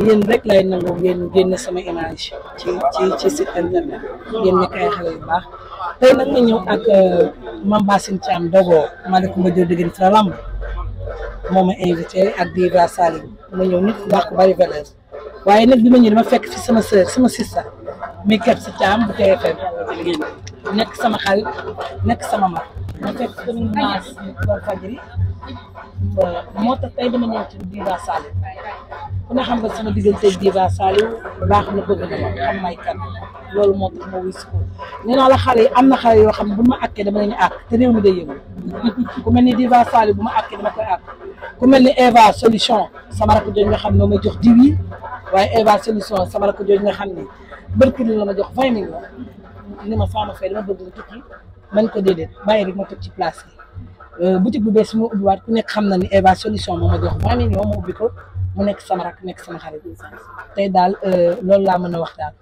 yéen rek lay nangu ngeen génne sama image ci site internet ngeen nekk ay xale yu baax tey nag nga ñëw ak Mame Bassine Thiam Dogo Malick Mbaye Diop dëgg fa lamb moo ma invité ak Diva Salim ma ñëw nit ku baax ku bari valeur waaye nag bi ma ñëw dama fekk fi sama sœur sama sista mi Kebs Thiam bu TFM nekk sama xarit nekk sama mag ma fekk tamit maas ba fajri moo tax tey dama ñëw ci Diva Salim ku ne xam nga sama diggante Diva Salim baax na bëgg na ma xam may kan loolu moo tax ma wis ko nee naa la xale yi am na xale yoo xam ne bu ma àkkee dama leen di àkk te réew mi day yëngu ku mel ni Diva Salim bu ma àkkee dama koy àkk ku mel ni Eva Solution sama rakk jooju nga xam ne may jox diw yi waaye Eva Solution sama rakk jooju nga xam ne barki la ma jox 20 millions ni ma Fama Faye dama bëgg nga tukki man ko déedéet bàyyi rek ma toog ci place yi boutique bu bees moo ubbiwaat ku nekk xam na ni Eva Solution moo ma jox 20 millions ma ubbi ko mu nekk sama rakk nekk sama xarit tey daal loolu laa mën a wax daal.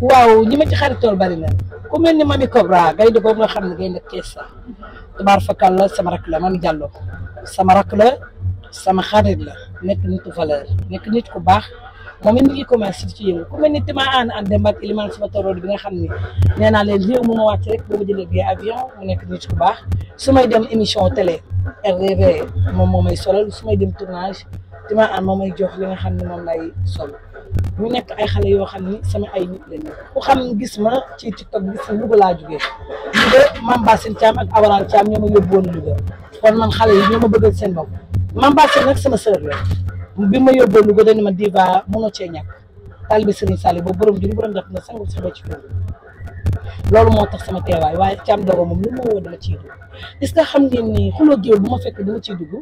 waaw ñi ma ci xaritool bari na ku mel ni Mami Cobra gay boobu nga xam ne gay nekk kees la tubaar fakal la sama rakk la Mami Diallo sama rakk la sama xarit la nekk nitu valeur nekk nit ku baax moom it mi ngi commencé ci yëngu ku mel ni Tima an dem ak Iliman sama torood bi nga xam ne nee naa leen réew mu ma wàcc rek boo ma jëlee bi avion mu nekk nit ku baax su may dem émission télé RDV moom moo may solal su may dem tournage Tima an moo may jox li nga xam ne moom lay sol ñu nekk ay xale yoo xam ni sama ay nit lañu ku xam gis ma ci TikTok gis na Louga laa jógee Louga Mame Bassine Thiam ak Awaral Thiam ñoo ma yóbbu woon Louga kon man xale yi ñoo ma bëggal seen bopp Mame Bassine nag sama sœur la bi ma yóbboo Louga dañu ma Diva mënoo cee ñàkk taalibe Serigne Sall boobu borom juri borom def na sangul si ci kaw loolu moo tax sama teewaay waaye Thiam Dogo moom lu ma woo dama ciy dugg est-ce que xam ngeen ni xuloo géwél bu ma fekk dama ciy dugg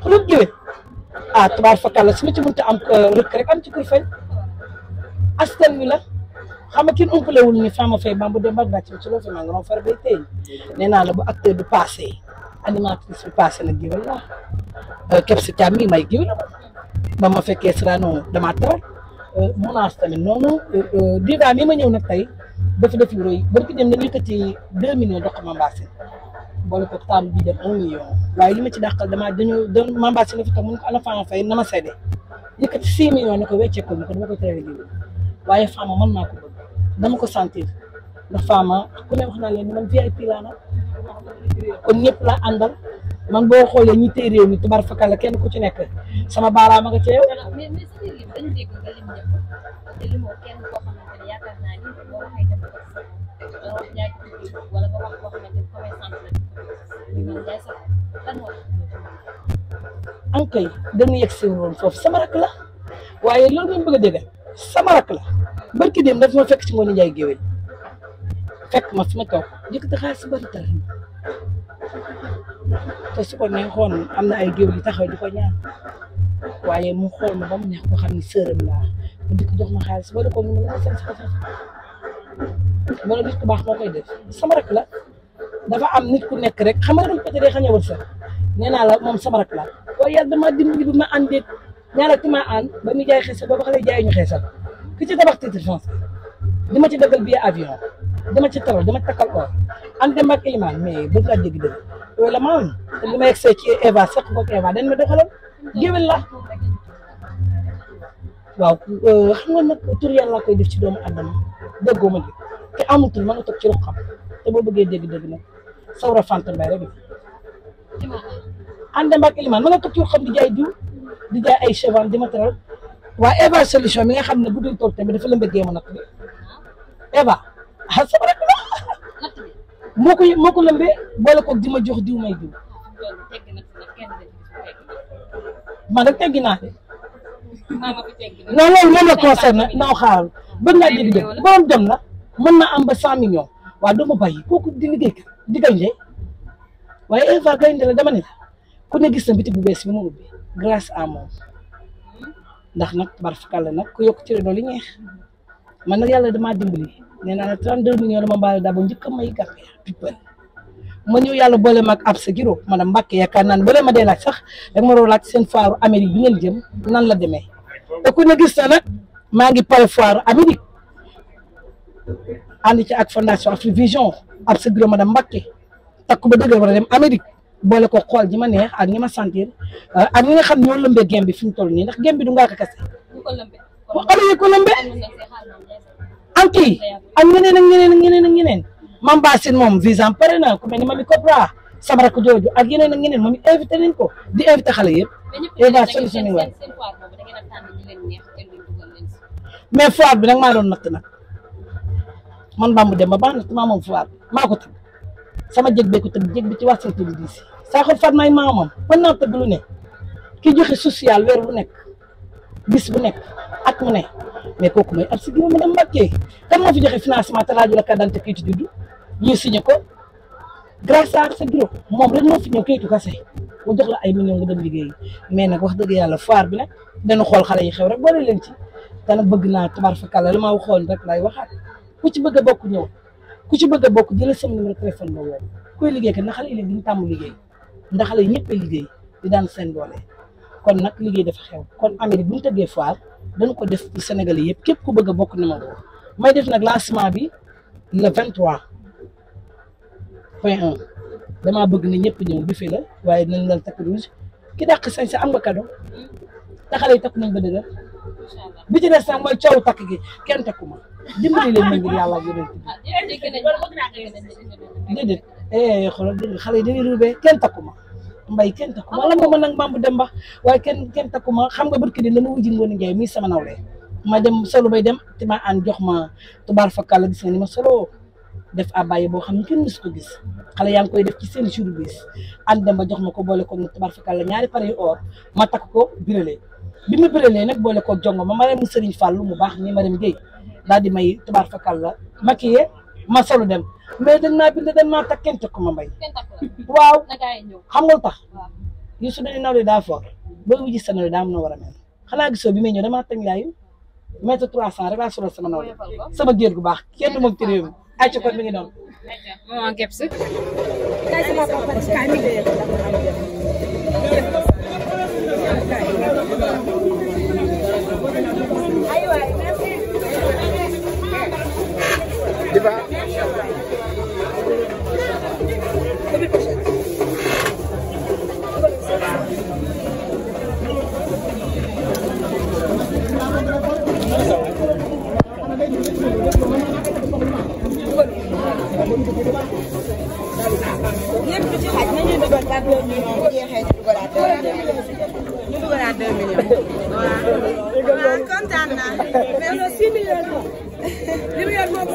xuloo géwél ah tubaar fakal la su ma ci mënta am rëkk rek am ci kuy fay askan wi la xam nga kin umpalewul ni Fama Faye bam bu dem ba gàcc ci loo fi maa ngi doon far bay tey nee naa la bu acteur bi passé animatrice bi passé nag géwél la Kebs Thiam mi may géwél ba ma fekkee Sorano damaa taral menace tamit noonu Diva mi ma ñëw nag tey dafa def yu rëy barki dem dañu yëkkati 2 millions dox Mame Bassine boole ko table bi dem 1 million waaye li ma ci dàqal dañu Mame Bassine dafa tax mun ko ana Fama Faye na ma seede yëkkati 6 millions ne ko wecceekul ni ko dama ko tere géwél waaye Fama man maa ko bëgg dama ko sentir ndax Fama ku ne wax naa leen ni man VIP laa nag kon ñëpp laa àndal man boo xoolee ñi tey réew mi tubar fakal la kenn ku ci nekk sama baaraam nga ceew. mais si biir dañu dégg nga lim ñëpp te limoo kenn koo xamante ne yaakaar naa ni boo waxee dem wala wax jaay wala nga wax koo xamante ne commerçant la ñu mën jaay sa lan moo ankay dañu yegg si woon foofu sama rakk la waaye loolu ngeen bëgg a dégg sama rakk la barki dem daf ma fekk ci ngoon Njaay géwél fekk ma fi ma toog yëkkati xaalis si bari tar te su ko neexoon am na ay géwél yi taxaw di ko ñaan waaye mu xool ma ba mu neex ko xam ne sërëm laa mu di ko jox ma xaalis ba ko ñu la seen sax loolu nit ku baax moo koy def sama rakk la dafa am nit ku nekk rek xam nga dafa peut-être xañ a wërsëg nee naa la moom sama rakk la waaye yàlla dama dimbali bi ma àndee ñaareel ti ma ànd ba muy jaay xeesal ba ba xale jaay ñu xeesal ki ci tabax titre foncier dama ci dëggal billet avion dama ci taral dama takkal or an dem ak Iliman mais bëgg laa dégg dëgg loolu la ma te li ma yegg see ci Eva sax ko Eva dañ ma doxalal géwél la waaw xam nga nag tur yàlla koy def ci doomu àddama déggoo ma te amul tur ma nga toog ci ruqam te boo bëggee dégg dëgg nag sawra fanta mbay rek an dem ak Iliman ma nga toog ci ruqam di jaay diw di jaay ay cheval di ma taral waa Eva Solution mi nga xam ne bu dul toog tamit dafa la mbëggee ma nag Eva ah sama rek la moo ko lëmbee boole ko di ma jox diw may diw man rek teggi naa de non loolu moom la concerné naaw xaaral bëgg naa dégg dégg borom dem na mën naa am ba 100 millions waaye doo ma bàyyi kooku di liggéey di gaynde waaye Eva gaynde la dama ne la ku ne gis na biti bu bees bi mu ubbi grâce à moom ndax nag barfakal la nag ku yokk ci doole ñeex man nag yàlla damaa dimbali nee naa la 32 millions dama mbaale daa ba njëkk a may gàppe people ma ñëw yàlla boole ma ak ab sa giro madame Mbacke yaakaar naa ne boole ma dee laaj sax rek ma doon laaj seen foire Amérique bi ngeen jëm nan la demee te ku ne gis na nag maa ngi pare foire Amérique ànd ci ak fondation Afrivision ab sa giro madame Mbacke takku ba dëgër war a dem Amérique boole ko xool ji ma neex ak ñi ma sentir ak ñi nga xam ñoo lëmbee gem bi fi mu toll nii ndax gem bi du ngaa ko kese. bu xale yi ko lëmbee. ak kii ak ñeneen ak ñeneen ak ñeneen ak ñeneen. Mame Bassine moom visa am pare na ku mel ni Mamy Cobra sama rakk jooju ak yeneen ak ñeneen moom invité nañ ko di invité xale yëpp. daa solutionné waat mais foire bi nag maa doon natt nag man Bamba Demba baax na maa moom foire maa ko tëgg sama jég bee ko tëgg jég bi ci Washington DC saa xool Fatma ay maamam mën naa tëgg lu ne ki joxe social weer bu nekk bis bu nekk at mu ne mais kooku mooy ab si biir madame Mbacké kan moo fi joxe financement te laaju la carte d'identité kayitu juddu ñu signé ko grâce à sa bureau moom rek moo fi ñëw kayitu kase mu jox la ay millions nga dem liggéey mais nag wax dëgg yàlla foire bi nag dana xool xale yi xew rek boole leen ci te nag bëgg naa tabaar fa kàlla la ma waxoon rek lay waxaat ku ci bëgg a bokk ñëw ku ci bëgg a bokk jëlee sama numéro téléphone ba woo kuy liggéey kat ndax xale yi léegi dañu tàmm liggéey ndax xale yi ñëpp a liggéey di daan seen doole kon nag liggéey dafa xew kon Amérique bu ñu tëggee foire dañu ko def ci Sénégal yi yëpp képp ku bëgg a bokk ni ma woo may def nag lancement bi le 23.1 damaa bëgg ne ñëpp ñëw bi fi la waaye dinañ lal takk rouge ki dàq sañ sa am nga cadeau te xale yi takk nañ ba dëgg bi ci des nag mooy coow takk gi kenn takku ma dimbali leen ma ngir yàlla ak yeneen déedéet xoolal déedéet xale yi dañuy ruubee kenn takku ma mbay kenn takku ma la ma nag Bamba Demba waaye kenn takku ma xam nga barki di dama wujji Ngoné Ndiaye muy sama nawle ma dem solo bay dem te ma an jox ma tubaar fakkàlla gis nga ni ma solo def abbaye boo xam ne kenn musu ko gis xale yaa ngi koy def ci seen jour bis an dem ba jox ma ko boole ko tubaar fakkàlla ñaari pare yu or ma takk ko birale bi ma biralee nag boole ko jongo ma rem mu Serigne Fallou mu baax ni ma rem Guèye daal di may tubaar fakkàlla maquillé ma solo dem mais dañ maa bind dañ maa takk kenn takku ma mbay waaw xam nga lu tax yu su dañu nawle daa fort boo wujji sa nawle daa am na war a mel xanaa gisoo bi may ñëw damaa tañ laayu mètre 300 rek laa solo sama nawle sama géer gu baax kenn du moom ci réew mi ay ci kon mi ngi noonu maman Kebs yëpp ci xaj nañu dugal par 2 millions bu jeexee ñu dugalaat 2 millions. waaw kontaan naa. mais non 6 millions moom.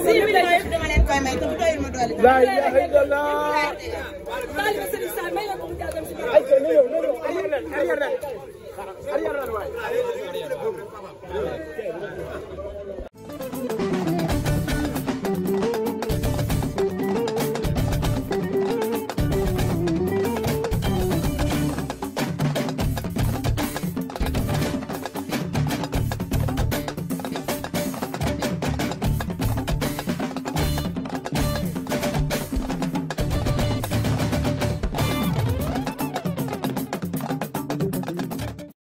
6 millions yëpp dama leen koy may te bu doyul ma doole. la ilaha illallah.